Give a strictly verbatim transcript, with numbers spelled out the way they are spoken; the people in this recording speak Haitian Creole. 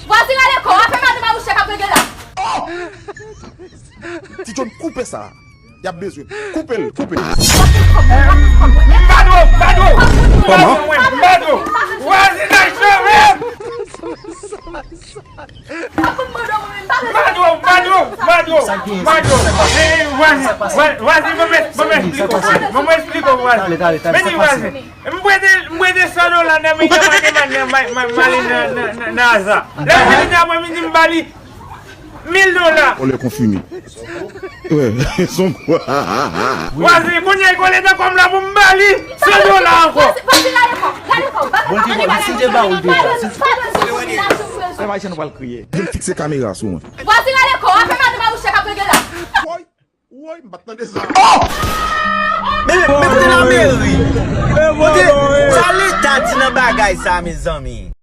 Vwazin, rale kò w, apre madanm Abouche k ap regle la. Ti John, koupe sa. Y ap bezwen. Koupe l, koupe l. M pa dwe w, m pa dwe w. M pa dwe w, mwen, m pa dwe w. Vwazinaj chome. M pa dwe w, m pa dwe w, m pa dwe w, m pa dwe w. M pa dwe w. Eh, eh, vwazin, vwa- vwazin, ban m, ban m esplike w, vwazin. Ban m esplike w, vwazin. Men ni vwazin. M prete, m prete san dola nan men Yaman Deman nan ma- ma- Mali nan- nan- nan- nan aza. Lè m vini aprèmidi, m ba li mil dola. On lè konfime. Wè, son kwa. Vwazen, kounye a, kole nan kò m la pou m ba li san dola ankò. Vwazen, rale kò w, rale kò w. Bondye, Bondye, si te ba ou deja, si Pèp Ayisyen, nou pral kriye. Yo fikse kamera sou mwen. Vwazen, rale kò w, apre madanm Abouche k ap regle la. Woy, woy, m pa t tande sa. Men, men kote lameri? Kote, sa leta di nan bagay sa, mezanmi?